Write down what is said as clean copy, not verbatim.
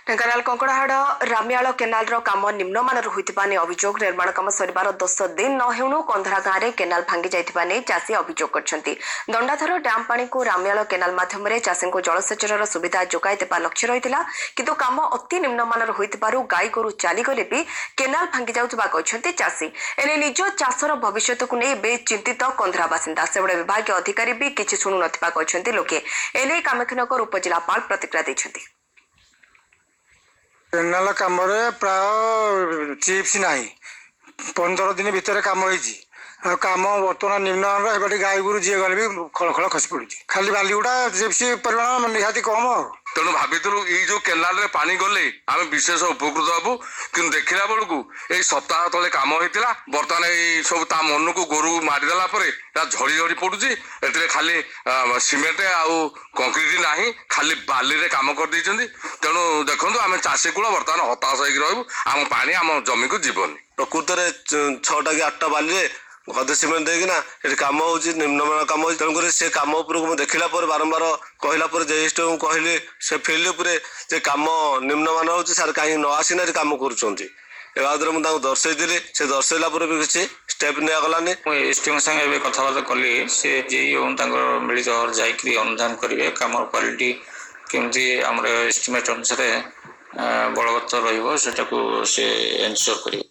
ଢେଙ୍କାନାଳ କଙ୍କଡ଼ାହାଡ଼ ରାମିଆଳ କେନାଲର କାମ ନିମ୍ନମାନର ହୋଇଥିବା ନେଇ ଅଭିଯୋଗ। ନିର୍ମାଣ କାମ ସରିବାର 10 ଦିନ ନ ହେଉଣୁ କନ୍ଧରା ଗାଁରେ କେନାଲ ଭାଙ୍ଗି ଯାଇଥିବା ନେଇ ଚାଷୀ ଅଭିଯୋଗ କରିଛନ୍ତି। ଦଣ୍ଡାଧର ଡ୍ୟାମ ପାଣିକୁ ରାମିଆଳ କେନାଲ ମାଧ୍ୟମରେ ଚାଷୀଙ୍କୁ ଜଳସେଚନର ସୁବିଧା ଯୋଗାଇ ଦେବା ଲକ୍ଷ୍ୟ ରହିଥିଲା, କିନ୍ତୁ କାମ ଅତି ନିମ୍ନମାନର ହୋଇଥିବାରୁ ଗାଈ ଗୋରୁ ଚାଲିଗଲେ ବି କେନାଲ ଭାଙ୍ଗି ଯାଉଥିବା କହିଛନ୍ତି ଚାଷୀ। ଏନେଇ ନିଜ ଚାଷର ଭବିଷ୍ୟତକୁ ନେଇ ଏବେ ଚିନ୍ତିତ କନ୍ଧରା ବାସିନ୍ଦା। ସେପଟେ ବିଭାଗୀୟ ଅଧିକାରୀ ବି କିଛି ଶୁଣୁନଥିବା କହିଛନ୍ତି ଲୋକେ। ଏନେଇ କାମାକ୍ଷାନଗର ଉପଜିଲ୍ଲାପାଳ ପ୍ରତିକ୍ରିୟା ଦେଇଛନ୍ତି। କେନାଲ କାମରେ ପ୍ରାୟ ଚିପ୍ସ ନାହିଁ, 15 ଦିନ ଭିତରେ କାମ ହେଇଛି। ଆଉ କାମ ବର୍ତ୍ତମାନ ନିମ୍ନମାନର ହେବାଠି ଗାଈ ଗୋରୁ ଯିଏ ଗଲେ ବି ଖଳ ଖଳ ଖସି ପଡୁଛି। ଖାଲି ବାଲିଗୁଡ଼ା, ଚିପ୍ସ ପରିମାଣ ନିହାତି କମ। ଆଉ ତେଣୁ ଭାବିଥିଲୁ ଏଇ ଯୋଉ କେନାଲରେ ପାଣି ଗଲେ ଆମେ ବିଶେଷ ଉପକୃତ ହବୁ, କିନ୍ତୁ ଦେଖିଲା ବେଳକୁ ଏଇ ସପ୍ତାହ ତଳେ କାମ ହେଇଥିଲା, ବର୍ତ୍ତମାନ ଏଇ ସବୁ ତା ମନକୁ ଗୋରୁ ମାରିଦେଲା ପରେ ତା ଝଡ଼ି ଝଡ଼ି ପଡୁଛି। ଏଥିରେ ଖାଲି ସିମେଣ୍ଟ ଆଉ କଂକ୍ରିଟ ନାହିଁ, ଖାଲି ବାଲିରେ କାମ କରିଦେଇଛନ୍ତି। ତେଣୁ ଦେଖନ୍ତୁ, ଆମେ ଚାଷୀ କୂଳ ବର୍ତ୍ତମାନ ହତାଶ ହେଇକି ରହିବୁ, ଆମ ପାଣି ଆମ ଜମିକୁ ଯିବନି। ପ୍ରକୃତରେ 6ଟା କି 8ଟା ବାଲିରେ ଗଦେ ସିମେଣ୍ଟ ଦେଇକିନା ଏଠି କାମ ହଉଛି, ନିମ୍ନମାନ କାମ ହଉଛି। ତେଣୁକରି ସେ କାମ ଉପରକୁ ମୁଁ ଦେଖିଲା ପରେ ବାରମ୍ବାର କହିଲା ପରେ ଜେଏସ୍ଟିଙ୍କୁ କହିଲି ସେ ଫିଲ୍ଡ ଉପରେ ଯେ କାମ ନିମ୍ନମାନ ହଉଛି ସାର୍, କାହିଁକି ନ ଆସିନା ଏଠି କାମ କରୁଛନ୍ତି? ଏ ବାବଦରେ ମୁଁ ତାଙ୍କୁ ଦର୍ଶେଇଥିଲି। ସେ ଦର୍ଶେଇଲା ପରେ ବି କିଛି ଷ୍ଟେପ୍ ନିଆଗଲାନି। ମୁଁ ଏସ୍ଟିଙ୍କ ସାଙ୍ଗେ ଏବେ କଥାବାର୍ତ୍ତା କଲି। ସେ ଜେଇ ଏବଂ ତାଙ୍କର ମିଳିତ ଭାବରେ ଯାଇକରି ଅନୁଧ୍ୟାନ କରିବେ, କାମର କ୍ୱାଲିଟି କେମିତି ଆମର ଏଷ୍ଟିମେଟ୍ ଅନୁସାରେ ବଳବତ୍ତର ରହିବ ସେଟାକୁ ସେ ଏନସିଓର କରିବେ।